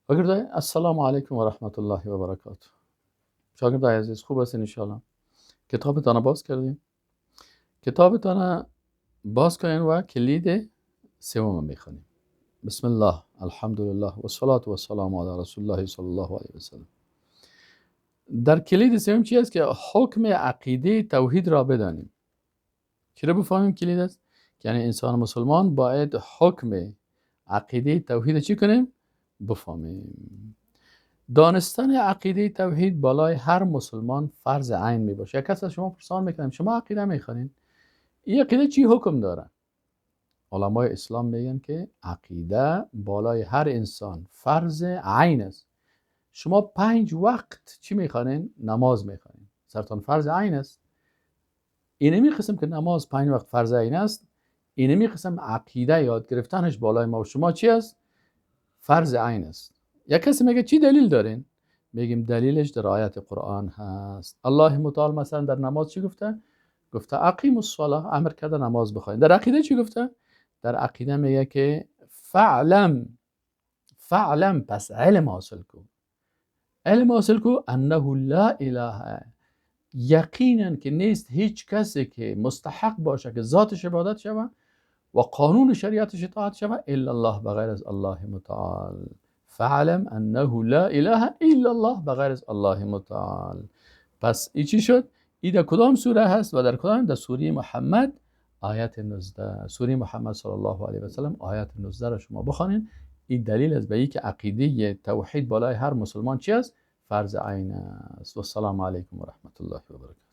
شاگردای، السلام علیکم و رحمت الله و برکاته. شاگردای عزیز، خوب هستین انشالله؟ کتابتان باز کردیم؟ کتابتان باز کنین و کلید سوم میخوانیم. بسم الله، الحمدلله و الصلاة و السلام علی رسول الله صلی الله علیه و سلم. در کلید سوم چی است؟ که حکم عقیده توحید را بدانیم. چرا بفهمیم کلید است؟ یعنی انسان مسلمان باید حکم عقیده توحید چی کنیم؟ بفهمیم. دانستن عقیده توحید بالای هر مسلمان فرض عین می باشه. یک کس از شما پرسان میکنم شما عقیده میخوانین، این عقیده چی حکم داره؟ علمای اسلام میگن که عقیده بالای هر انسان فرض عین است. شما 5 وقت چی میخوانین؟ نماز میخوانین، سرتان فرض عین است. اینمی قسم که نماز 5 وقت فرض عین است، اینمی قسم عقیده یاد گرفتنش بالای ما و شما چی است؟ فرض عین است. یک کسی میگه چی دلیل دارین؟ میگیم دلیلش در آیت قرآن هست. الله متعال مثلا در نماز چی گفته؟ گفته اقیم الصلاه، امر کرده نماز بخواین. در عقیده چی گفته؟ در عقیده میگه که فعلم، فعلم، پس علم حاصل کو، علم حاصل کو انه لا اله، یقینا که نیست هیچ کسی که مستحق باشه که ذاتش عبادت شوه و قانون شریعتش اطاعت شوه الا الله، بغیر از الله متعال. فعلم انه لا اله الا الله، بغیر از الله متعال. پس ای چی شد؟ ای در کدام سوره هست و در کدام؟ در سوره محمد آیت 19. سوره محمد صلی الله علیه و سلم آیت 19 را شما بخوانین. این دلیل است به اینکه عقیده توحید بالای هر مسلمان چی است؟ فرض عین است. و السلام علیکم و رحمت الله و برکاته.